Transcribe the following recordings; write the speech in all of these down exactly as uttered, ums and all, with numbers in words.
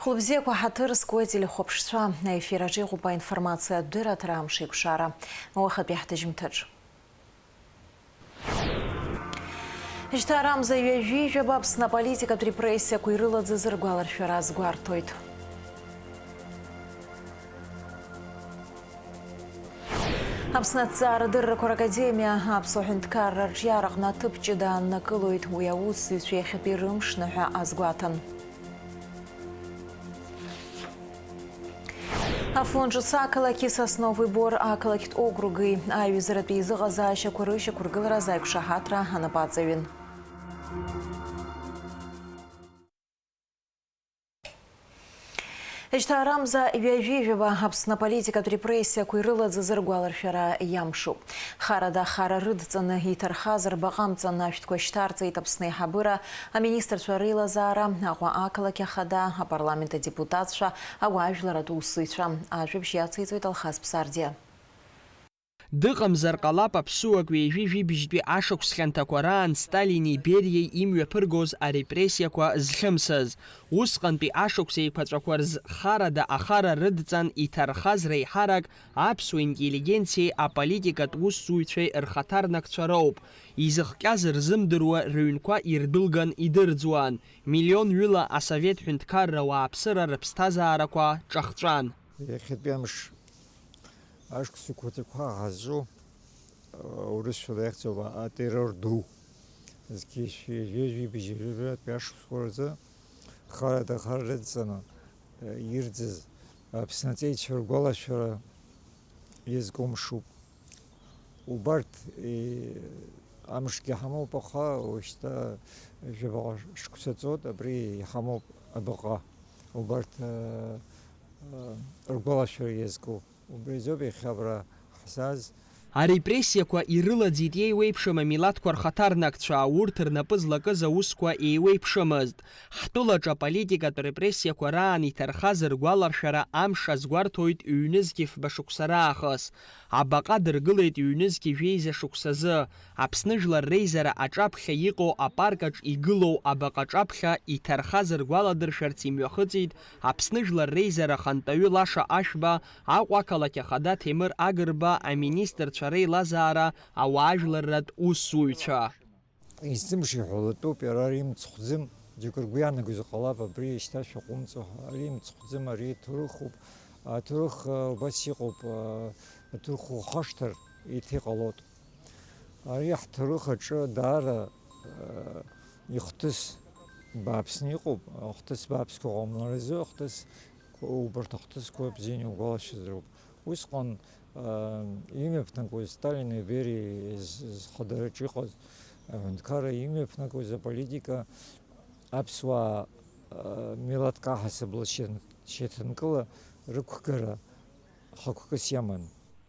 Хәылбзиақәа ҳаҭыр зқәу ателехәаԥшцәа, аефир аҿы иҟоуп аинформациатә дырраҭара Амшеиқәшара. Уахатәи ҳҭыжьымҭаҿ. Жьҭаарамза ҩажәи жәаба Аԥсны аполитикатә репрессиақәа ирылаӡыз ргәаларшәара азгәарҭоит. Аԥсны аҭҵаарадыррақәа ракадемиа аԥсуа ҳәынҭқарра арҿиараҟны аҭыԥ ҷыда ааннакылоит, уи аусзуҩцәа иахьатәи рымшны ҳәа азгәаҭан. Афон ҿыц ақалақьи Сосновый Бор ақалақьтә округи аиҩызаратә еизыҟазаашьақәа рышьақәыргылара азы аиқәшаҳаҭра анапаҵаҩын. Жьҭаарамза ҩажәи жәаба Аԥсны аполитикатә репрессиақәа ирылаӡыз ргәаларшәара иамшуп. Харада ахара рыдҵаны иҭархаз рбаҟа амҵан ашәҭқәа шьҭарҵеит Аԥсны аиҳабыра, аминистрцәа реилазаара, Аҟәа ақалақь ахада, апарламент адепутатцәа, ауаажәларатә усзуҩцәа. Ажәабжь иациҵоит Алхас Ԥсардиа. Дыҟамзар ҟалап аԥсуак ҩажәи жәибжьтәи ашықәс хьанҭақәа раан Сталини Бериеи имҩаԥыргоз арепрессиақәа зхьымсыз. Усҟантәи ашықәс еиқәаҵәақәа рзы харада ахара рыдҵан иҭархаз реиҳарак аԥсуа интеллигенциеи аполитикатә усзуҩцәеи рхаҭарнакцәа роуп. Изыхҟьаз рзымдыруа рыҩнқәа ирдәылган идырӡуан. Миллионҩыла асовет ҳәынҭқарра уааԥсыра рыԥсҭазаарақәа ҿахҵәан. Иахьатәи амш ашықәс еиқәаҵәақәа ҳазҿу, урысшәала иахьӡуп атеррор ду. Зқьи жәшәи жәибжь жәаҩатәи ашықәсқәа рзы харада ахара рыдҵаны ирӡыз Аԥсны аҵеицәа ргәалашәара иазкумшуп. Убарҭ, е, амшгьы ҳамоуп, аха уажәшьҭа жәабаҟа шықәса ҵуеит, абри иҳамоуп абаҟа. Убарҭ, э, э, ргәалашәара иазку. Убри азоуп иахьа абра ҳзааз. Арепрессиақәа ирылаӡит еиуеиԥшым амилаҭқәа рхаҭарнакцәа, урҭ рнапы злакыз аусқәа еиуеиԥшымызт. Ҳтәылаҿы аполитикатә репрессиақәа раан иҭархаз ргәаларшәара амш азгәарҭоит ҩнызқьи фба шықәса раахыс. Абаҟа дыргылеит ҩнызқьи жәеиза шықәсазы. Аԥсны Жәлар Реизара аҿаԥхьа иҟоу апарк аҿ игылоу абаҟа аҿаԥхьа иҭархаз ргәаладыршәарц имҩахыҵит Аԥсны Жәлар Реизара ахантәаҩы Лаша Ашәба, Аҟәа ақалақь ахада Ҭемыр Агрба, аминистрцәа реилазаара, ауаажәларратә усзуҩцәа. Изымшеи ҳәа латәуп, иара ари мцхәӡым, џьоук ргәы иаанагозар ҟалап, абри шьҭа шәаҟәымҵ ҳәа. Ари мцхәӡым, ари ҭоурыхуп. Аҭоурых, а, убас иҟоуп, а, аҭоурых ухашҭыр, еиҭа иҟалоит. Ари ҳҭоурых аҿы даара, а, ихҭыс бааԥсны иҟоуп, ахҭыс бааԥсқәа ҟамларазы, ахҭыс, убарҭ ахҭысқәа бзианы иугәалашәазароуп. Усҟан, аа, имҩаԥнагоз Сталини Бериа з-, зхадараҿы иҟаз аҳәынҭқарра имҩаԥнагоз аполитика аԥсуаа, аа, милаҭк аҳасабала шьаҭ-, шьаҭанкыла рықәгара хықәкыс иаман.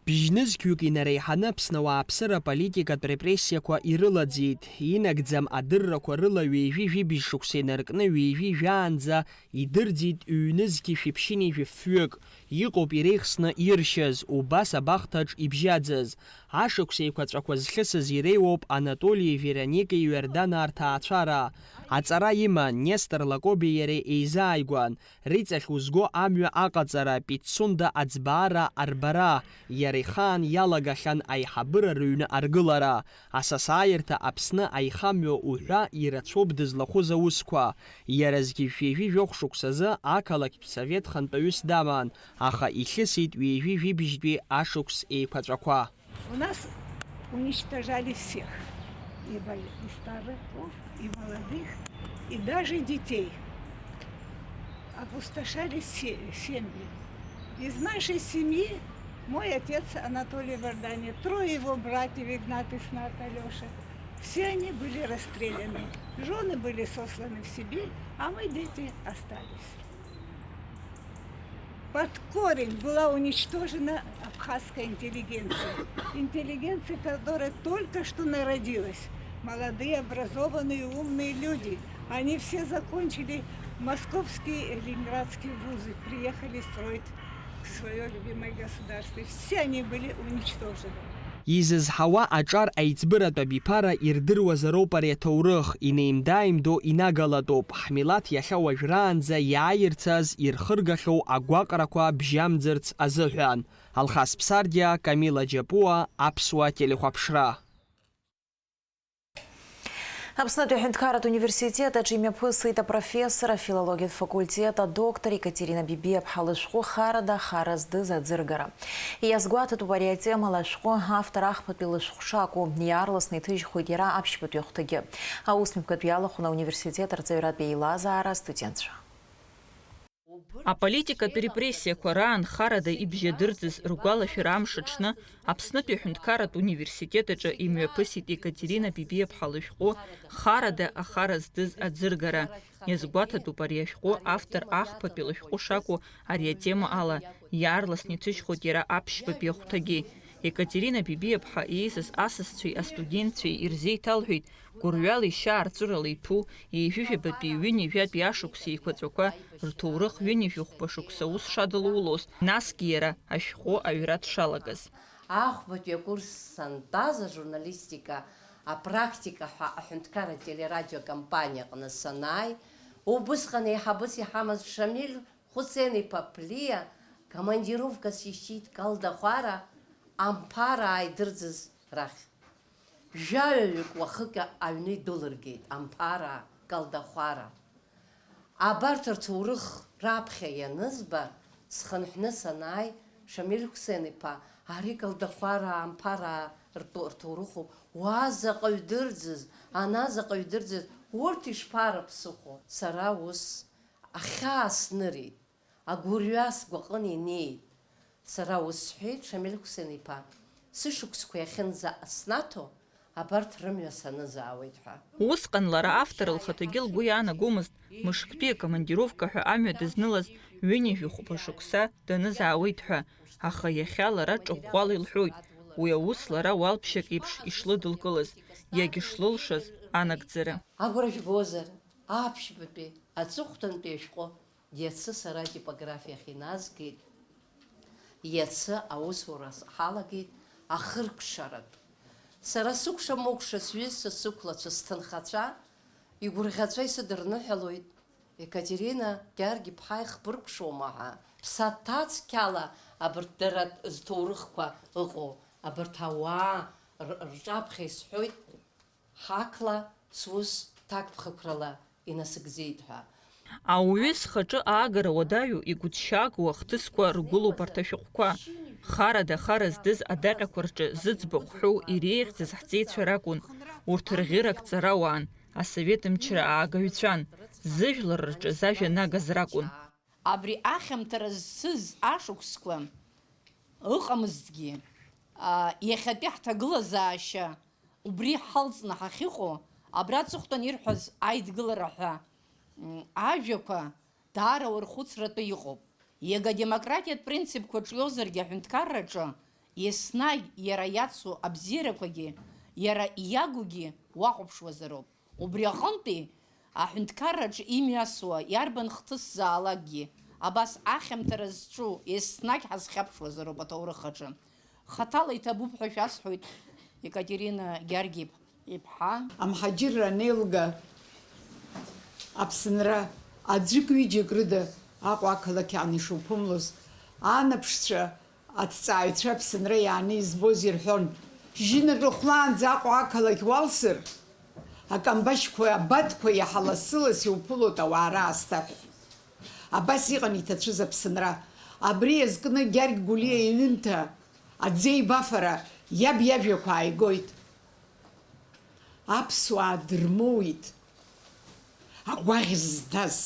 Бжьнызқьҩык инареиҳаны Аԥсны ауааԥсыра аполитикатә репрессиақәа ирылаӡит. Инагӡам адыррақәа рыла ҩажәи жәибжь шықәса инаркны ҩажәи жәаанӡа идырӡит ҩнызқьи шәиԥшьыни жәафҩык. Иҟоуп иреихсны иршьыз, убас абахҭаҿ ибжьаӡыз. Ашықәс еиқәаҵәақәа зхьысыз иреиуоуп Анатолии Вероникеи Иорданаа рҭаацәара. Аҵара иман, Нестор Лакобеи иареи еизааигәан. Риҵахь узго амҩа аҟаҵара, Пицунда аӡбаара арбара, иара ихаан иалагахьан аиҳабыра рыҩны аргылара. Асасааирҭа Аԥсны аихамҩа уҳәа ирацәоуп дызлахәыз аусқәа. Иара зқьи жәшәи жәохә шықәсазы ақалақьтә совет хантәаҩыс даман, аха ихьысит ҩажәи жәибжьтәи ашықәс еиқәаҵәақәа. У нас уничтожали всех, и бо-, и стариков, и молодых, и даже детей. Опустошали се-, семьи. Из нашей семьи мой отец Анатолий в Иордании, трое его братьев, Игнат, Иснат, Алёша, все они были расстреляны. Жены были сосланы в Сибирь, а мы, дети, остались. Под корень была уничтожена абхазская интеллигенция. Интеллигенция, которая только что народилась. Молодые, образованные, умные люди. Они все закончили московские и ленинградские вузы, приехали строить своё любимое государство. И все они были уничтожены. Изызҳауа аҿар аиҵбыратә абиԥара ирдыруазароуп ари аҭоурых, инеимда-ааимдо инагалатәуп, ҳмилаҭ иахьа уажәраанӡа иааирцаз ирхыргахьоу агәаҟрақәа бжьамӡырц азыҳәан. Алхас Ԥсардиа, Камила Џьапуа, Аԥсуа телехәаԥшра. Аԥснытәи аҳәынҭқарратә университет аҿы имҩаԥысит апрофессор, афилологиатә факультет адоктор Екатерина Бибиаԥҳа лышәҟәы Харада ахара здыз аӡыргара. Иазгәаҭатәуп ари атемала ашәҟәы автор ахԥатәи лышәҟә шакәу, иаарласны иҭыжьхоит иара аԥшьбатәи ахәҭагьы. Аусмҩаԥгатә иалахәын ауниверситет арҵаҩратә еилазаара астудентцәа. Аполитикатә репрессиақәа раан харада ибжьадырӡыз ргәалашәара амш аҽны Аԥснытәи аҳәынҭқарратә университет аҿы имҩаԥысит Екатерина Бибиаԥҳа лышәҟәы Харада ахара здыз аӡыргара. Иазгәаҭатәуп ари ашәҟәы автор ахԥатәи лышәҟәы шакәу ари атема ала, иаарласны иҭыжьхоит иара аԥшьбатәи ахәҭагьы. Екатерина Бибиаԥҳа ииасыз асасцәеи астудентцәеи ирзеиҭалҳәеит гәырҩала ишьаарҵәырала иҭәу, ҩажәижәабатәи ҩынҩажәатәи ашықәс еиқәаҵәақәа рҭоурых, ҩынҩажәи хәба шықәса аус шадылулоз, насгьы иара ашәҟәы аҩра дшалагаз. Ахәбатәи акурс сантәаз ажурналистика апрактика ҳәа аҳәынҭқарратә телерадиокомпаниа аҟны санааи, убысҟан еиҳабыс иҳамаз Шамиль Хәсен-иԥа Ԥлиа командировкас ишьит Калдахәара амԥара ааидырӡыз рахь. Жәаҩаҩык уахыки аҩны идәылыргеит, амԥара, Калдахәара. Абарҭ рҭоурых раԥхьа ианызба, схынҳәны санааи, Шамиль Хәсен-иԥа, ари Калдахәараа, амԥараа ртәы-, рҭоурыхуп, уа заҟаҩ дырӡыз, ана заҟаҩ дырӡыз, урҭ ишԥарыԥсыхәо? Сара ус ахьаа снырит. Агәырҩа сгәаҟын инеит. Сара ус сҳәеит, Шамиль Хәсен-иԥа, сышықәсқәа иахьынӡа снаҭо, абарҭ рымҩа санызаауеит ҳәа. Усҟан лара автор лхаҭагьы лгәы иаанагомызт, мышктәи акомандировка ҳәа амҩа дызнылаз ҩынҩажәи хәба шықәса данызаауеит ҳәа, аха иахьа лара ҿыӷәӷәала илҳәоит, уи аус лара уалԥшьак еиԥш ишлыдылкылаз, иагьышлылшаз анагӡара. Агәра жәбозар, аԥшьбатәи аҵыхәтәантәи ашәҟәы Иацы сара атипографиахь иназгеит, иацы аусура ҳалагеит ахыркәшаратә. Сара сыкәша-мыкәша, сҩызцәа, сықәлацәа, сҭынхацәа игәырӷьаҵәа исыдырныҳәалоит, Екатерина Гьаргь-иԥҳа ихбыркәшоума ҳәа, ԥсаҭа цқьала абарҭ дара зҭоурыхқәа ыҟоу абарҭ ауаа р-, рҿаԥхьа исҳәоит. Ҳақла сус ҭакԥхықәрала инасыгӡеит ҳәа. Ауаҩы зхаҿы аагара уадаҩу, игәыҭшьаагоу ахҭысқәа ргәылоуп арҭ ашәҟәқәа. Харада ахара здыз адаҟьақәа рҿы зыӡбахә ҳәоу иреиӷьӡаз ҳҵеицәа ракәын. Урҭ рӷьырак ҵарауаан, асовет мчра аагаҩцәан, зыжәлар рҿы зажәа нагаз ракәын. Абри ахьамҭара зцыз ашықәсқәа ыҟамызҭгьы, а, иахьатәи ҳҭагылазаашьа убри ҳалҵны ҳахьыҟоу, абра аҵыхәтәан ирҳәаз аидгылара ҳәа, м, ажәақәа даара уархәыцратәы иҟоуп. Иага адемократиатә принципқәа ҿиозаргьы аҳәынҭқарраҿы еснагь иара иацу абзиарақәагьы, иара иагугьы уахәаԥшуазароуп. Убри аҟынтәи, аҳәынҭқарраҿы имҩасуа иарбан хҭысзаалакгьы, абас ахьамҭара зҿу еснагь ҳазхьаԥшуазароуп аҭоурых аҿы. Хаҭала иҭабуп ҳәа шәасҳәоит, Екатерина Гьаргь-иԥ-, иԥҳа. Амҳаџьырра анеилга, Аԥсынра аӡәык-ҩыџьак рыда Аҟәа ақалақь аан ишуԥымлоз, анаԥшцәа Аҭҵааҩцәа Аԥсынра иааны избоз ирҳәон, жьынатәи хәлаанӡа Аҟәа ақалақь уалсыр, акамбашьқәа, абатқәа иаҳа лассы-ласс иуԥылоит ауаа раасҭа ҳәа. Абас иҟан иҭацәыз Аԥсынра. Абри иазкны Гьаргь Гәлиа иҩымҭа, Аӡеибафара, иаб иажәақәа ааигоит. Аԥсуаа дырмоуит, агәаӷь зҭаз.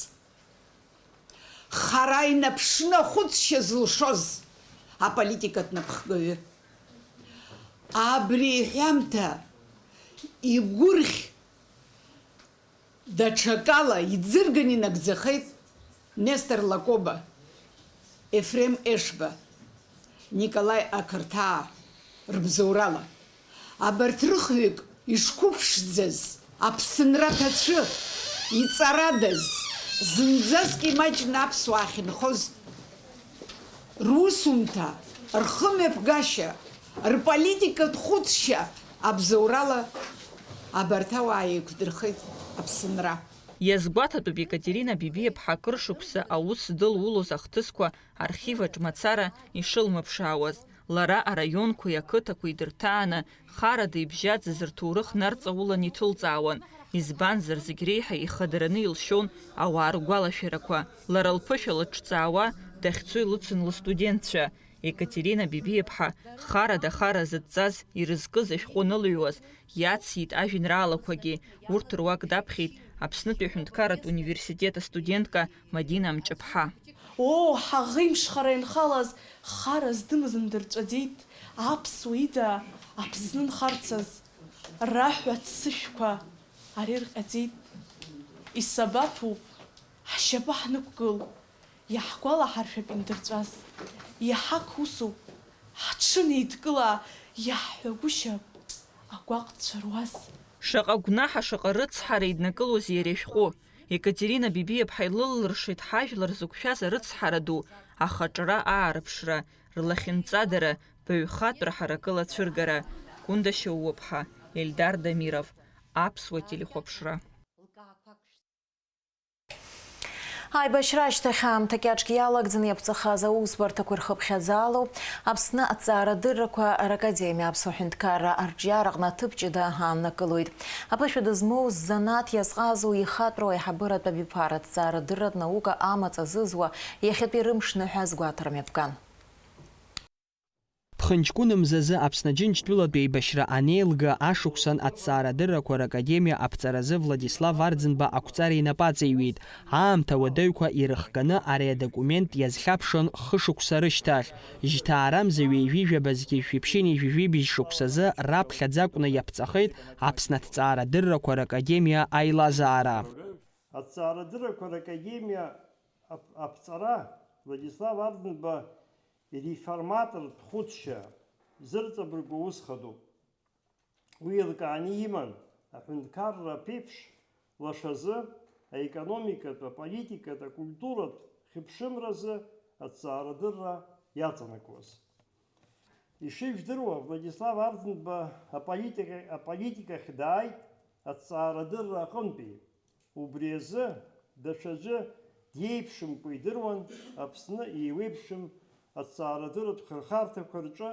Хара инаԥшны ахәыцшьа зылшоз аполитикатә напхгаҩы. Абри иҳәамҭа игәырӷь даҽакала иӡырганы инагӡахеит Нестор Лакоба, Ефрем Ешба, Николаи Ақырҭаа рыбзоурала. Абарҭ рыхҩык ишқәыԥшӡаз, Аԥсынра ҭацәы иҵарадаз, зынӡаск имаҷны аԥсуаа ахьынхоз, русумҭа, рхымҩаԥгашьа, Рполитикатә хәыцшьа абзоурала абарҭ ауаа еиқәдырхеит Аԥсынра. Иазгәаҭатәуп Екатерина Бибиаԥҳа акыр шықәса аус дылулоз ахҭысқәа архиваҿ мацара ишылмыԥшаауаз. Лара араионқәеи ақыҭақәеи дырҭааны, харада ибжьаӡыз рҭоурых нарҵаулан иҭылҵаауан, избанзар, зегь реиҳа ихадараны илшьон ауаа ргәалашәарақәа. Лара лԥышәа лыҿҵаауа дахьцо илыцын лыстудентцәа. Екатерина Бибиаԥҳа харада-хара зыдҵаз, ирызкыз ашәҟәы анылҩуаз, иациит ажәеинраалақәагьы, урҭ руак даԥхьеит Аԥснытәи аҳәынҭқарратә университет астудентка Мадина Мҷыԥҳа. Оо, ҳаӷеимшхара ианхалаз, хара здымыз ндырҵәаӡеит, аԥсуа ида Аԥсны нхарцаз, раҳәа аццышәқәа ари рҟьаӡеит. Исабаԥуп, ҳшьапы ҳнықәгыл, иаҳгәалаҳаршәап индырҵәаз, иаҳақ усуп, ҳҽынеидкыла, иаҳҳәагәышьап агәаҟцәа руаз. Шаҟа гәнаҳа, шаҟа рыцҳара иднакылозеи ари ашәҟәы! Екатерина Бибиаԥҳа илылыршеит ҳажәлар зықәшәаз арыцҳара ду, ахаҿра аарыԥшра, рлахьынҵадара, баҩхатәра ҳаракыла ацәыргара. Гәында Шьоууаԥҳа, Ельдар Дамиров, Аԥсуа телехәаԥшра. Аибашьра ашьҭахь аамҭа кьаҿк иалагӡаны иаԥҵахаз аусбарҭақәа ирхыԥхьаӡало Аԥсны аҭҵаарадыррақәа ракадемиа аԥсуа ҳәынҭқарра арҿиараҟны аҭыԥ ҷыда ааннакылоит. Аԥышәа дызмоу, ззанааҭ иазҟазоу, ихатәроу аиҳабыратә абиԥара аҭҵаарадырратә наука амаҵ азызуа иахьатәи рымшныҳәа азгәаҭара мҩаԥган. Ԥхынҷкәын мзазы Аԥсны Џьынџьтәылатә еибашьра анеилга ашықәсан аҭҵаарадыррақәа ракадемиа аԥҵаразы Владислав Арӡынба ақәҵара инапаҵаиҩит. Аамҭа уадаҩқәа ирыхганы ари адокумент иазхьаԥшын хышықәса рышьҭахь. Жьҭаарамза ҩажәи жәаба зқьи жәшәи ԥшьынҩажәи жәибжь шықәсазы раԥхьаӡа акәны иаԥҵахеит Аԥсны аҭҵаарадыррақәа ракадемиа аилазаара. Аҭҵаарадыррақәа ракадемиа ап-, аԥҵара Владислав Арӡынба иреформатортә хәыцшьа зырҵабыргуа ус хадоуп. Уи еилкааны иман аҳәынҭқарра аԥеиԥш лашазы, аекономикатә, аполитикатә, акультуратә хьыԥшымразы аҭҵаарадырра иаҵанакуаз. Ишыжәдыруа, Владислав Арӡынба аполитика, аполитикахь дааит аҭҵаарадырра аҟынтәи. Убри азы даҽаӡәы диеиԥшымкәа идыруан Аԥсны еиуеиԥшым аҭҵаарадырратә хырхарҭақәа рҿы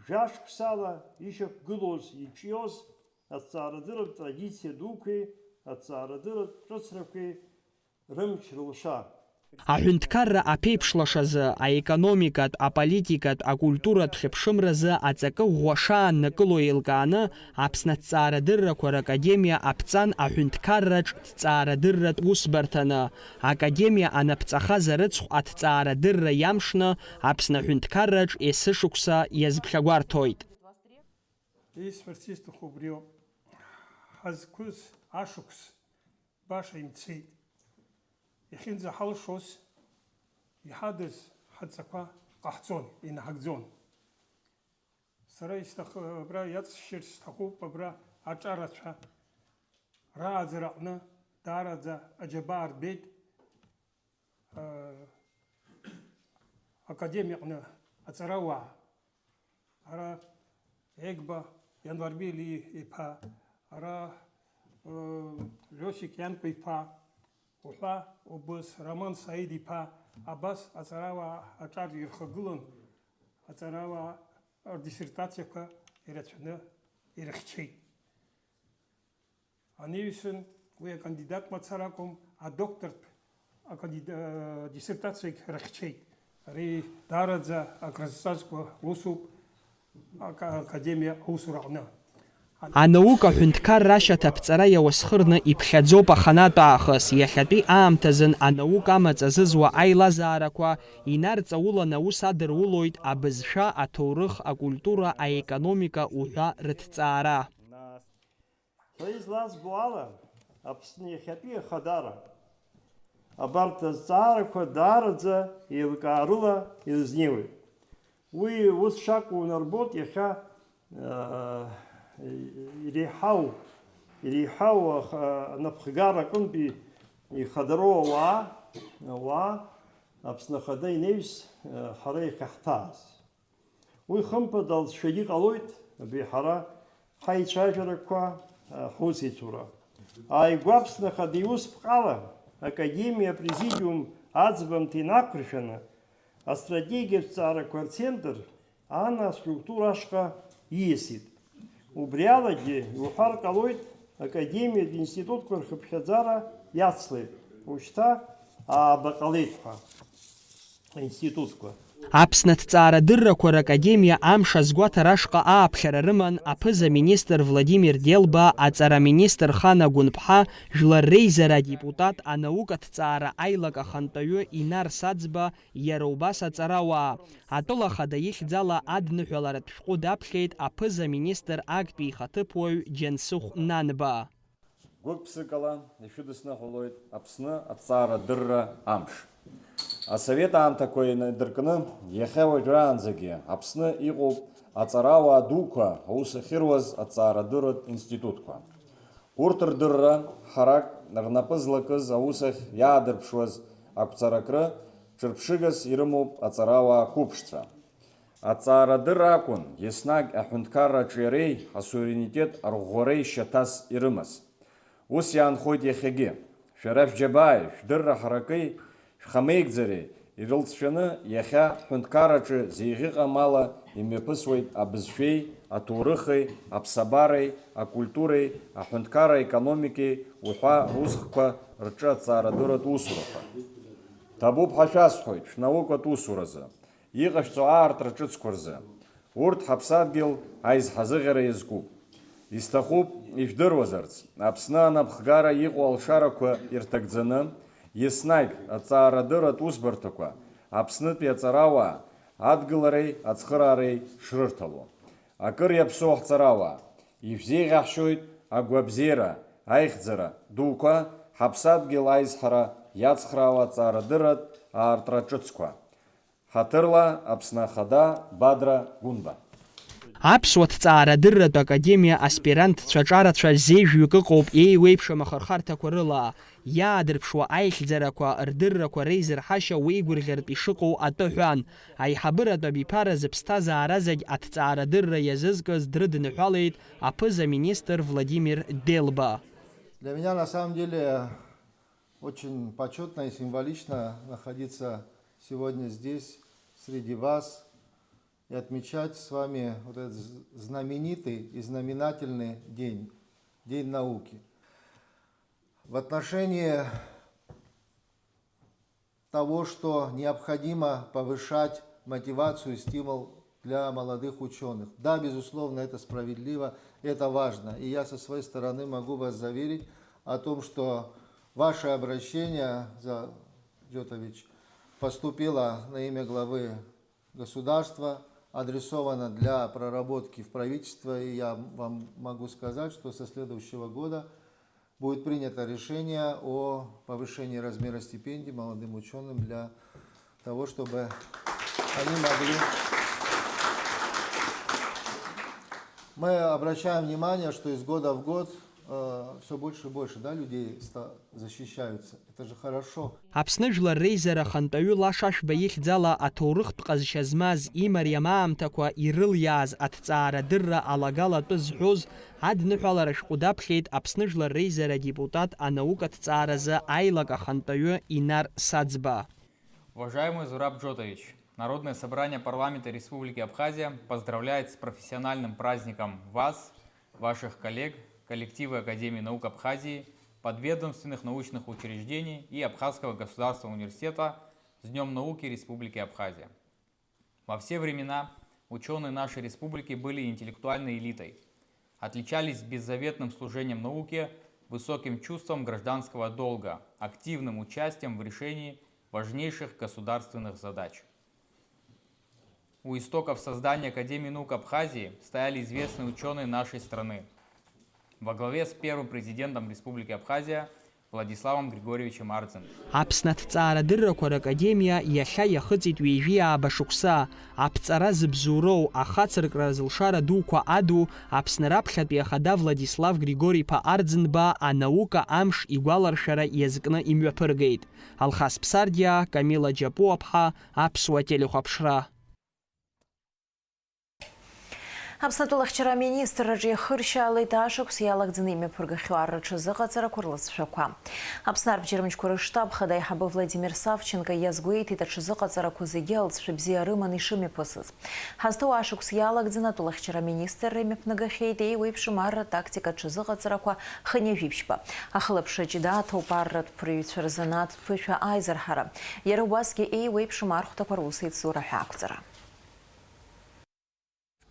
жәашықәсала ишьақәгылоз, иҿиоз аҭҵаарадырратә традициа дуқәеи аҭҵаарадырратә ҿыцрақәеи рымч-рылша. Аҳәынҭқарра аԥеиԥш лашазы, аекономикатә, аполитикатә, акультуратә хьыԥшымразы аҵакы ӷәӷәа шааннакыло еилкааны, Аԥсны аҭҵаарадыррақәа ракадемиа аԥҵан аҳәынҭқарраҿ ҭҵаарадырратә усбарҭаны, академиа анаԥҵахаз арыцхә аҭҵаарадырра иамшны Аԥсны аҳәынҭқарраҿ есышықәса иазԥхьагәарҭоит. Исҳәарц исҭаху убриоуп, ҳазқәыз ашықәс баша имцеит. Иахьынӡаҳалшоз, иҳадыз ҳадҵақәа ҟаҳҵон, инаҳагӡон. Сара исҭахы, абра иаҵшьырц сҭахуп, абра аҿарацәа рааӡара аҟны даараӡа аџьабаа рбеит. Академиаҟны аҵарауаа, ара Егба Ианварбели иԥа, ара Лиосик Ианкәа иԥа, уҳәа убыс Роман Саид иԥа, абас аҵарауаа аҿар ирхагылан, аҵарауаа рдиссертациақәа ирацәаны ирыхьчеит. Анаҩсан уи акандидат мацара акәым, адоктортә акандида-, диссертациагь рыхьчеит. Ари даараӡа акрызҵазкуа усуп ака-, академиа аусураҟны. Анаука аҳәынҭқарра ашьаҭа аԥҵара иауасхырны иԥхьаӡоуп аханатә аахыс. Иахьатәи аамҭазын анаука амаҵ азызуа аилазаарақәа инарҵаулан аус адырулоит абызшәа, аҭоурых, акультура, аекономика уҳәа рыҭҵаара. Сара излазбо ала, Аԥсны иахьатәи ахадара абарҭ азҵаарақәа даараӡа еилкаарыла ирызнеиуеит. Уи ус шакәу унарбоит иахьа, аа, иреиҳау, иреиҳау аха-, анапхгара аҟынтәи ихадароу ауаа, ауаа Аԥсны Ахада инеҩс, аа, ҳара иахьаҳҭааз. Уи хымԥада алҵшәагьы ҟалоит, абри ҳара ҳаицәажәарақәа, ҳусеицура. Ааигәа Аԥсны Ахада иусԥҟала, Академиа апрезидиум аӡбамҭа инақәыршәаны, астратегиатә ҵаарақәа рцентр ана аструктура ашҟа ииасит. Убри алагьы иуҳәар ҟалоит, Академиатә институтқәа рхыԥхьаӡара иацлеит, ушьҭа ааба ҟалеит ҳәа. Аинститутқәа. Аԥсны аҭҵаарадыррақәа ракадемиа амш азгәаҭара ашҟа ааԥхьара рыман аԥыза-министр Владимир Делба, аҵараминистр Хана Гәынԥҳа, жәлар реизара адепутат, анаукаҭҵаара аилак ахантәаҩы Инар Саӡба, иара убас аҵарауаа. Атәыла ахада ихьӡала адныҳәаларатә шәҟәы даԥхьеит аԥыза-министр актәи ихаҭыԥуаҩ Џьансыхә Нанба. Гәык-ԥсыкала ишәыдысныҳәалоит Аԥсны аҭҵаарадырра амш. Асовет аамҭақәа инадыркны, иахьа уажәраанӡагьы Аԥсны иҟоуп аҵарауаа дуқәа аус ахьыруаз аҭҵаарадырратә институтқәа. Урҭ рдырра ҳарак рнапы злакыз аус ахь иаадырԥшуаз ақәҵаракры ҿырԥшыгас ирымоуп аҵарауаа қәыԥшцәа. Аҵаарадырра акәын, еснагь аҳәынҭқарра аҿиареи асуверенитет арӷәӷәареи шьаҭас ирымаз. Ус иаанхоит иахьагьы. Шәара шәџьабааи, шәдырра ҳараки, шәхамеигӡареи ирылҵшәаны, иахьа ҳҳәынҭқарраҿы зеиӷьыҟам ала имҩаԥысуеит абызшәеи, аҭоурыхи, аԥсабареи, акультуреи, аҳәынҭқарра аекономикеи уҳәа русхқәа рҿы аҵаарадырратә усурақәа. Ҭабуп ҳәа шәасҳәоит шәнаукатә усуразы. Иҟашәҵо аартра ҿыцқәа рзы. Урҭ ҳаԥсадгьыл аизҳазыӷьара иазкуп. Исҭахуп ижәдыруазарц, Аԥсны анапхгара иҟоу алшарақәа ирҭагӡаны, еснагь аҵаарадырратә усбарҭақәа Аԥснытәи аҵарауаа адгылареи ацхыраарреи шрырҭало. Акыр иаԥсоу ҳҵарауаа, ишәзеиӷьаҳшьоит агәабзиара, аихьӡара дуқәа, ҳаԥсадгьыл аизҳара иацхраауа аҵаарадырратә аартра ҿыцқәа. Ҳаҭырла Аԥсны Ахада Бадра Гәынба. Аԥсуа ҭҵаарадырратә академиа аспирантцәа ҿарацәа зеижәҩык ыҟоуп еиуеиԥшым ахырхарҭақәа рыла. Иаадырԥшуа аихьӡарақәа, рдыррақәа реизырҳашьа уеигәырӷьартә ишыҟоу атәы ҳәан. Аиҳабыратә абиԥара зыԥсҭазаара зегь аҭҵаарадырра иазызкыз дрыдныҳәалеит аԥыза-министр Владимир Делба. Для меня, на самом деле, очень почётно и символично находиться сегодня здесь, среди вас, и отмечать с вами вот этот з-, знаменитый и знаменательный день, День науки. В отношении того, что необходимо повышать мотивацию и стимул для молодых учёных. Да, безусловно, это справедливо, это важно. И я со своей стороны могу вас заверить о том, что ваше обращение, Заджотович, поступило на имя главы государства, адресовано для проработки в правительство, и я вам могу сказать, что со следующего года будет принято решение о повышении размера стипендий молодым учёным для того, чтобы они могли... Мы обращаем внимание, что из года в год, э, всё больше и больше, да, людей ста-, защищаются. Это же хорошо. Аԥсны жәлар реизара ахантәаҩы Лаша Ашәба ихьӡала аҭоурыхтә ҟазшьа змаз, имариам аамҭақәа ирылиааз аҭҵаарадырра алагала атәы зҳәоз адныҳәалара шәҟәы даԥхьеит Аԥсны Жәлар Реизара адепутат анаукаҭҵааразы аилак ахантәаҩы Инар Саӡба. Уважаемый Зураб Джотович, Народное собрание парламента Республики Абхазия поздравляет с профессиональным праздником вас, ваших коллег, коллективы Академии наук Абхазии, подведомственных научных учреждений и Абхазского государственного университета с Днём науки Республики Абхазия. Во все времена учёные нашей республики были интеллектуальной элитой, отличались беззаветным служением науке, высоким чувством гражданского долга, активным участием в решении важнейших государственных задач. У истоков создания Академии наук Абхазии стояли известные учёные нашей страны во главе с первым президентом Республики Абхазия Владиславом Григорьевичем Ардзиным. Аԥсны аҭҵаарадыррақәа ракадемиа иахьа иахыҵит ҩажәи ааба шықәса. Аԥҵара зыбзоуроу, ахацыркра зылшара дуқәа аду, Аԥсны раԥхьатәи ахада Владислав Григори-иԥа Ардзынба анаука амш игәаларшәара иазкны имҩаԥыргеит. Алхас Ԥсардиа, Камила Џьапуаԥҳа, Аԥсуа телехәаԥшра. Аԥсны атәылахьчара аминистрраҿы иахыршьаалеит ашықәс иалагӡаны имҩаԥыргахьоу ар рҽазыҟаҵарақәа рлыҵшәақәа. Аԥсны арбџьармычқәа рыштаб хада аиҳабы Владимир Савченко иазгәеиҭеит аҽазыҟаҵарақәа зегьы алҵшәа бзиа рыманы ишымҩаԥысыз. Ҳазҭоу ашықәс иалагӡаны атәылахьчара аминистрра имҩаԥнагахьеит еиуеиԥшым арра тактика аҽазыҟаҵарақәа хынҩажәибжьба, ахылаԥшра ҷыдааҭоуп арратә ԥырҩцәа рзанааҭтә ԥышәа аизырҳара, иара убасгьы еиуеиԥшым архәҭақәа русеицура ҳәа ақәҵара.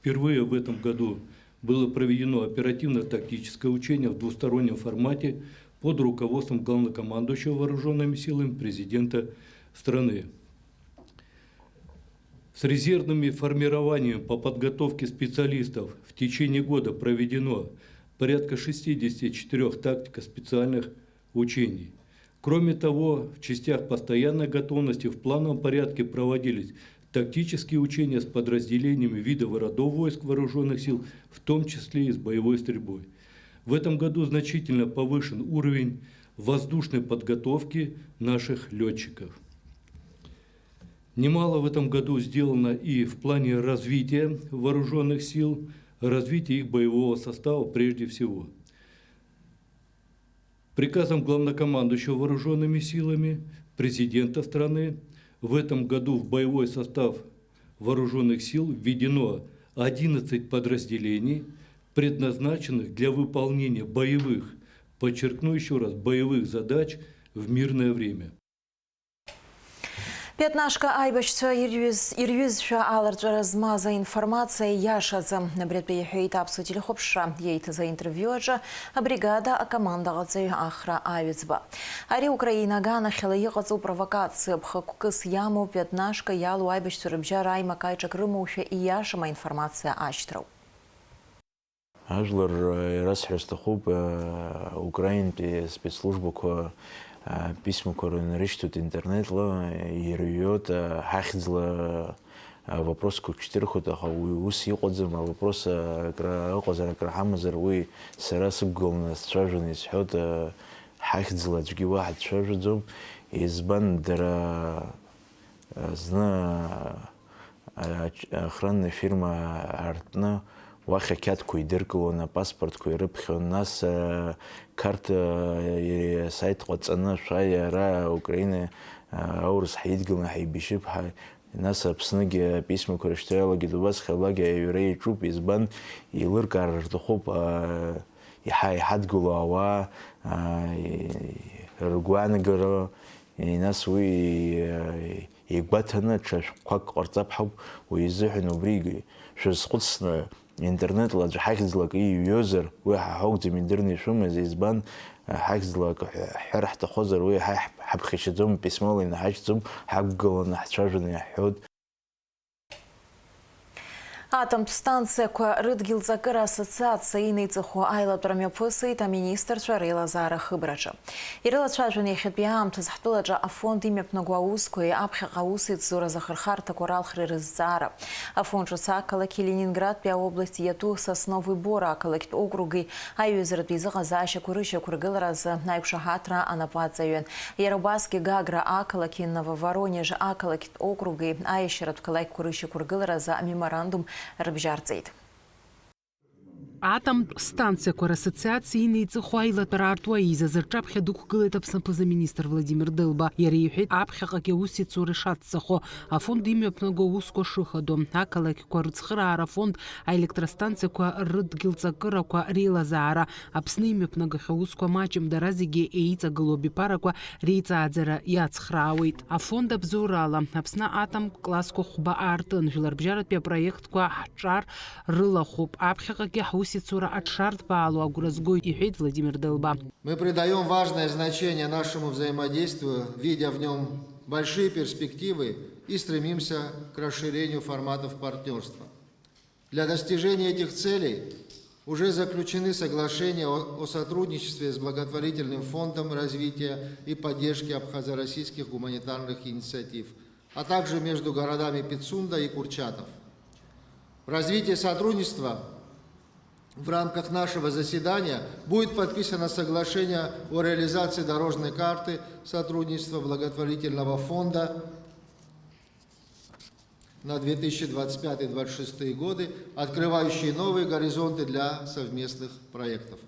Впервые в этом году было проведено оперативно-тактическое учение в двустороннем формате под руководством главнокомандующего вооружёнными силами президента страны. С резервными формированиями по подготовке специалистов в течение года проведено порядка шестидесяти четырёх тактико-специальных учений. Кроме того, в частях постоянной готовности в плановом порядке проводились тактические учения с подразделениями видов и родов войск вооружённых сил, в том числе и с боевой стрельбой. В этом году значительно повышен уровень воздушной подготовки наших лётчиков. Немало в этом году сделано и в плане развития вооружённых сил, развития их боевого состава прежде всего. Приказом главнокомандующего вооружёнными силами президента страны в этом году в боевой состав вооружённых сил введено одиннадцать подразделений, предназначенных для выполнения боевых, подчеркну ещё раз, боевых задач в мирное время. Пятнашка аибашьцәа ирҩыз, ирҩызшәа аларҵәара змаз аинформациа ииашаӡам. Абри атәы иҳәеит аԥсуа телехәаԥшра ииҭаз аинтервиу аҿы абригада акомандаҟаҵаҩ Ахра Аҩӡба. Ари Украина аганахьала иҟаҵоу провокациа ԥхықәкыс иамоу Пятнашка иалоу аибашьцәа рыбжьара аимак-аиҿак рымоушәа ииашам аинформациа ашьҭроуп. Ажәлар ирасҳәар сҭахуп, Украинтәи аспецслужбақәа аписмақәа рынарышьҭоит интернетла, ирҩуеит, ҳахьӡла авопросқәа шьҭырхуеит, аха уи ус иҟаӡам, авопросқәа акра ыҟазар, акра ҳамазар, уи сара сықәгыланы сцәажәаны исҳәоит, ҳахьӡла аӡәгьы уаҳа дцәажәаӡом, избан, дара зны охранная фирма аартны, уахь ақьаадқәа идыркылон, апаспортқәа ирыԥхьон, нас Қарҭ асаит ҟаҵаны, шәааи, ара Украина аурыс ҳаидгыланы ҳаибашьып, ҳа, нас Аԥсныгьы аписмақәа рышьҭра иалагеит, убасҟалагьы аиҩра иаҿуп, избан, еилыркаара рҭахуп, еиҳа иҳадгылоу ауаа ргәаанагара, нас уи игәаҭаны ҽа шәҟәқәак ҟарҵап ҳәа ауп, уи изыҳәан убригьы шәазхәыцны, интернетла аӡә ҳахьӡла акы иҩуазар, уи ҳа ҳакәӡам идырны ишәымаз, избан, ҳахьӡла акы ҳҳәар ҳҭахозар, уи ҳа ҳаԥхьашьаӡом, письмола инаҳашьҭӡом, ҳақәгыланы ҳцәажәаны иаҳҳәоит. Атомтә станциақәа рыдгьыл ҵакыра ассоциациа инеиҵыху аилатәара мҩаԥысит аминистрцәа реилазаара ахыбраҿы. Ирылацәажәон иахьатәи аамҭазы ҳтәылаҿы афонд имҩаԥнаго аусқәеи аԥхьаҟа аусеицуразы ахырхарҭақәа ралхреи рызҵаара. Афонд ҿыц ақалақьи Ленинградтәи аобласти иатәу Сосновый Бор ақалақьтә округи аиҩызаратә еизыҟазаашьақәа рышьақәыргыларазы аиқәшаҳаҭра анапы аҵаҩын. Иара убасгьы Гагра ақалақьи Нововоронеж ақалақьтә округи аиашьаратә қалақьқәа рышьақәыргыларазы амеморандум рыбжьарҵеит. Атомтә станциақәа рассоциациа инеиҵыху аилатәара аарту аизазы рҿаԥхьа дықәгылеит Аԥсны аԥыза-министр Владимир Дылба. Иара иҳәеит, аԥхьаҟагьы аусеицура ишацҵахо, афонд имҩаԥнаго аусқәа шыхадоу, ақалақьқәа рыцхыраара афонд аелектростанциақәа рыдгьыл ҵакырақәа реилазаара, Аԥсны имҩаԥнагахьоу аусқәа маҷым, дара зегьы еиҵагылоу абиԥарақәа реиҵааӡара иацхраауеит. Афонд абзоурала, Аԥсны атомтә классқәа хәба аартын, жәларбжьаратәи апроектқәа ҳҿар рылахәуп, аԥхьаҟагьы ҳусеицура аҽшарҭбаало агәра згоит, иҳәеит Владимир Дылба. Мы придаём важное значение нашему взаимодействию, видя в нём большие перспективы, и стремимся к расширению форматов партнёрства. Для достижения этих целей уже заключены соглашения о, о сотрудничестве с благотворительным фондом развития и поддержки абхазо-российских гуманитарных инициатив, а также между городами Пицунда и Курчатов. В развитии сотрудничества в рамках нашего заседания будет подписано соглашение о реализации дорожной карты сотрудничества благотворительного фонда на две тысячи двадцать пятый — двадцать шестые годы, открывающие новые горизонты для совместных проектов.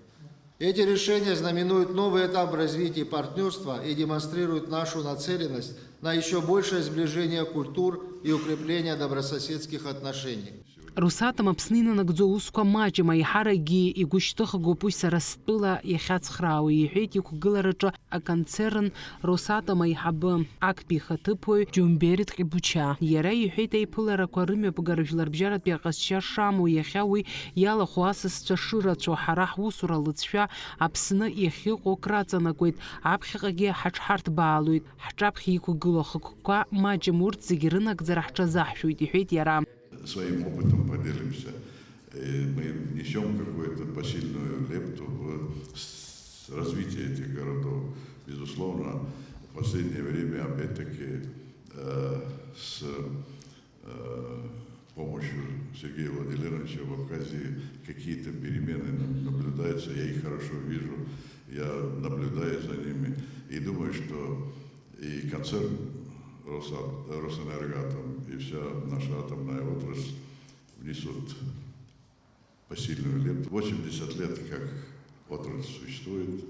Эти решения знаменуют новый этап в развитии партнерства и демонстрируют нашу нацеленность на ещё большее сближение культур и укрепление добрососедских отношений. Росатом Аԥсны инанагӡо аусқәа маҷым, аиҳаракгьы игәышьҭыхгоуп уи сара стәыла иахьацхраауа, иҳәеит иқәгылараҿы аконцерн Росатом аиҳабы, актәи ихаҭыԥуаҩ Џьумбери Ҭҟьбуча. Иара иҳәеит, аиԥыларақәа рымҩаԥгара жәларбжьаратәи аҟазшьа шамоу, иахьа уи иалахәу асасцәа шырацәоу, ҳара ҳусура алыҵшәа Аԥсны иахьыҟоу краҵанакуеит, аԥхьаҟагьы ҳаҽҳарҭбаалоит, ҳҿаԥхьа иқәгылоу ахықәкқәа маҷым, урҭ зегьы рынагӡара ҳҽазаҳшәоит, иҳәеит иара. Своим опытом поделимся. И мы внесём какую-то посильную лепту в с-, развитие этих городов. Безусловно, в последнее время, опять-таки, э, с, э, помощью Сергея Владимировича в Абхазии какие-то перемены на-, наблюдаются. Я их хорошо вижу, я наблюдаю за ними. И думаю, что и концерн Росат-, Росэнергоатом, и вся наша атомная отрасль внесут посильную лепту. Восемьдесят лет, как отрасль существует,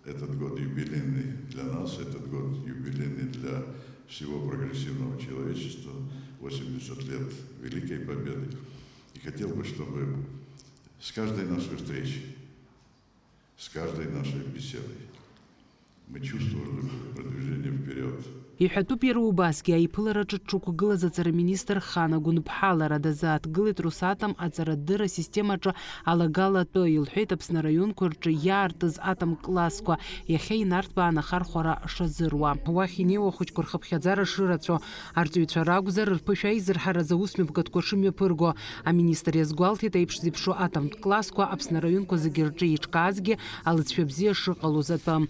этот год юбилейный для нас, этот год юбилейный для всего прогрессивного человечества. Восемьдесят лет Великой Победы. И хотел бы, чтобы с каждой нашей встречи, с каждой нашей беседой мы чувствовали бы продвижение вперёд. Иҳәатәуп иара убасгьы аиԥылараҿы дшықәгылаз аҵара министр Хана Гәынԥҳа. Лара дазааҭгылеит Росатом аҵарадырра асистемаҿы алагала атәы, илҳәеит, Аԥсны араионқәа рҿы иаартыз атом классқәа иахьа инарҭбааны ахархәара шазыруа. Уахь инеиуа ахәыҷқәа рхыԥхьаӡара шырацәоу, арҵаҩцәа ракәзар, рԥышәа аизырҳаразы аусмҩаԥгатәқәа шымҩаԥырго. Аминистр иазгәалҭеит, аиԥш зеиԥшу атомтә классқәа Аԥсны араионқәа зегьы рҿы иҿкаазгьы алыҵшәа бзиа шыҟалоз атәы.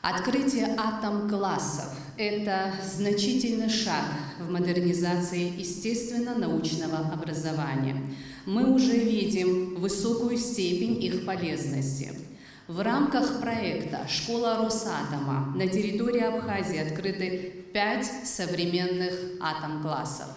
Открытие атом-классов — это значительный шаг в модернизации естественно-научного образования. Мы уже видим высокую степень их полезности. В рамках проекта «Школа Росатома» на территории Абхазии открыты пять современных атом-классов.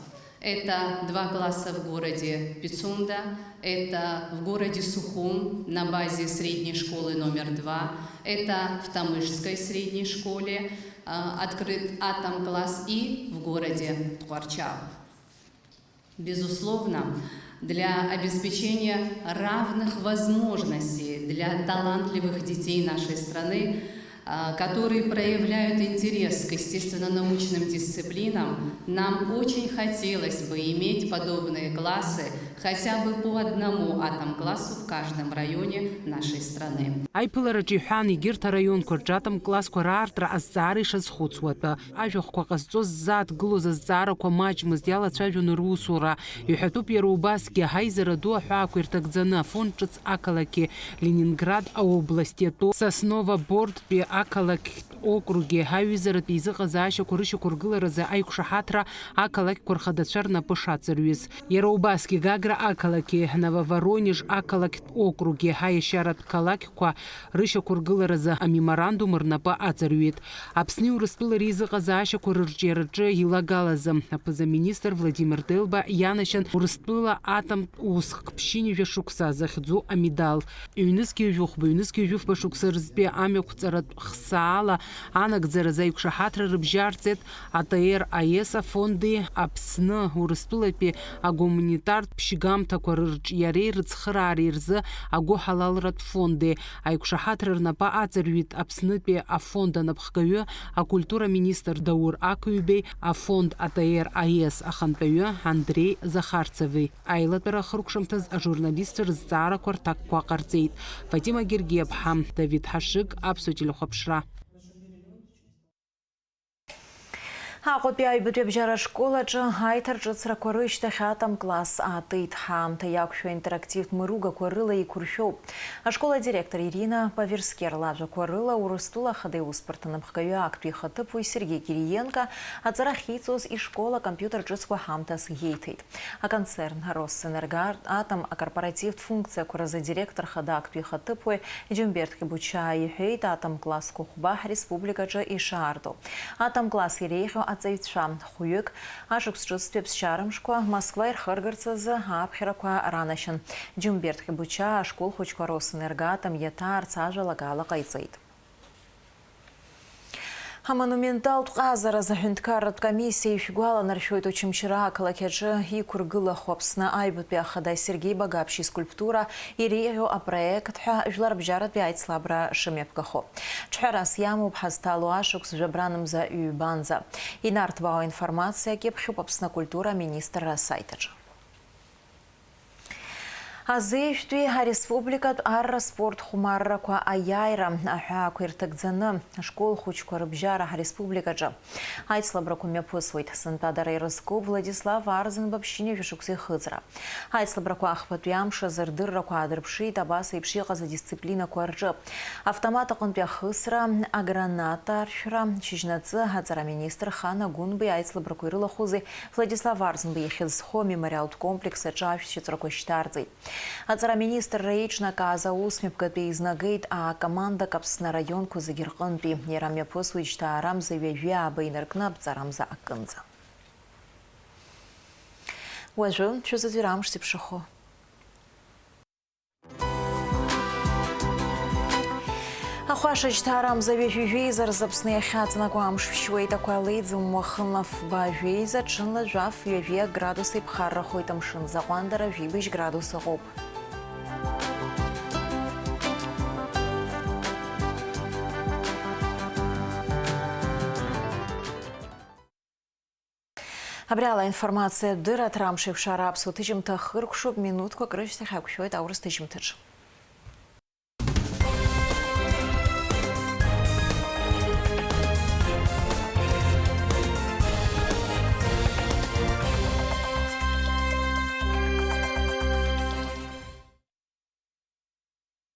Это два класса в городе Пицунда, это в городе Сухум на базе средней школы номер два, это в Тамышской средней школе, э, открыт атом-класс и в городе Ткъуарчал. Безусловно, для обеспечения равных возможностей для талантливых детей нашей страны, а, которые проявляют интерес к естественно-научным дисциплинам, нам очень хотелось бы иметь подобные классы хотя бы по одному атом-классу в каждом районе нашей страны. Аиԥылараҿы иҳәан, егьырҭ араионқәа рҿы атом классқәа раартра азҵаара ишазхәыцуа атәы. Ажәахәқәа ҟазҵоз ззааҭгылоз азҵаарақәа маҷмызт, иалацәажәон русура. Иҳәатәуп иара убасгьы, аизара ду аҳәаақәа ирҭагӡаны, афонд ҿыц ақалақьи, Ленинград аобласт иатәу Сосново-Борттәи ақалақьтә округи, аҩызаратә еизыҟазаашьақәа рышьақәыргыларазы аиқәшаҳаҭра ақалақьқәа рхадацәа рнапы шаҵарҩыз. Иара убасгьы Гагра ақалақьи, Нововоронеж ақалақьтә округи, аиашьаратә қалақьқәа рышьақәыргыларазы амеморандум рнапы аҵарҩит. Аԥсни Урыстәылареи изыҟазаашьақәа рырҿиараҿы илагалазы, аԥыза-министр Владимир Делба ианашьан Урыстәыла атомтә уск ԥшьынҩажәа шықәса захьӡу амедал. Ҩнызқьи жәохәба, ҩнызқьи жәохәба шықәса рзтәи амҩақәҵаратә хсаала анагӡаразы аиқәшаҳаҭра рыбжьарҵеит А Т Р А С афонди, Аԥсны, Урыстәылатәи агуманитартә ԥшьгамҭақәа рырҿиареи рыцхыраареи рзы агәыҳалалратә фонди. Аиқәшаҳаҭра рнапы аҵарҩит Аԥснытәи афонд анапхгаҩы, акультура министр Даур Ақыҩбеи, афонд А Т Р А С ахантәаҩы Андреи Захарцеви. Аилатәара ахыркәшамҭаз ажурналистцәа рызҵаарақәа рҭакқәа ҟарҵеит. Фатима Гергиаԥҳа, Давид Ҳашыг, Аԥсуа телехәаԥшра. Аҟәатәи аҩбатәи абжьара ашкол аҿы аиҭар ҿыцрақәа рышьҭахь атом класс аатит. Ҳаамҭа иақәшәо аинтерактивтә мыругақәа рыла еиқәыршәоуп. Ашкол адиректор Ирина Паверскер лажәақәа рыла, Урыстәыла Ахада Иусбарҭа анапхгаҩы актәи ихаҭыԥуаҩ Сергеи Кириенко аҵара ахьиҵоз ишкол акомпиутер ҿыцқәа ҳамҭас иеиҭеит. Аконцерн Росэнерго атом акорпоративтә функциақәа рзы адиректор хада актәи ихаҭыԥуаҩ Џьумберт Ҟибучаа иҳәеит, атом классқәа хәба ҳреспубликаҿы ишаарту. Атом класс иреиӷьу аҵаҩцәа, хәҩык, ашықәс ҿыцтәи аԥсшьара мшқәа Москва ирхыргарц азы аԥхьарақәа ранашьан. Џьумберт Хьыбучаа ашкол хәыҷқәа Росэнергоатом иаҭаарц ажәалагала ҟаиҵеит. Амонументалтә ҟазараз аҳәынҭқарратә комиссиа ишәгәаланаршәоит, Очамчыра ақалақь аҿы иқәыргылахо Аԥсны аҩбатәи ахада Сергеи Багаԥшь искульптура иреиӷьу апроект ҳәа жәларбжьаратәи аицлабра шымҩаԥгахо. Ҿҳәарас иамоуп ҳазҭало ашықәс жәабранымза ҩбанӡа. Инарҭбаау аинформациа акьыԥхьуп Аԥсны акультура аминистрра асайт аҿы. Азеижәтәи ареспубликатә арра спорт хәмаррақәа аиааира аҳәаақәа ирҭагӡаны, ашкол хәыҷқәа рыбжьара ҳареспубликаҿы аицлабрақәа мҩаԥысуеит. Сынтәа дара ирызку Владислав Арӡынба ԥшьынҩажәа шықәса ихыҵра. Аицлабрақәа ахԥатәи амш азы рдыррақәа аадырԥшит абас еиԥш иҟаз адисциплинақәа рҿы: автомат аҟынтәи ахысра, аграната аршәра. Шьыжьнаҵы аҵараминистр Хана Гәынбеи аицлабрақәа ирылахәызи Владислав Арӡынба ихьӡ зху амемориалтә комплекс аҿы ашәҭшьыҵәрақәа шьҭарҵеит. Аҵараминистрра еиҿнакааз аусмҩаԥгатә еизнагеит акомандак Аԥсны араионқәа зегьы рҟынтәи. Иара мҩаԥысуеит жьҭаарамза ҩажәи ааба инаркны абҵарамза акынӡа. Уажәы шәызаҵәира амш зеиԥшрахо. Ахәаша жьҭаарамза ҩажәи жәеиза рзы Аԥсны иахьаҵанакуа амш шәшьуеит, ақәа леиӡом, уахынла фба жәеиза, ҽынла жәаф ҩажәи акы градус иԥхаррахоит, амшын заҟәандара жәибжь градус ыҟоуп. Абри ала аинформациатә дырраҭара амш еиқәшара аԥсуа ҭыжьымҭа хыркәшоуп, минуҭқәак рышьҭахь ҳақәшәоит аурыс ҭыжьымҭаҿы.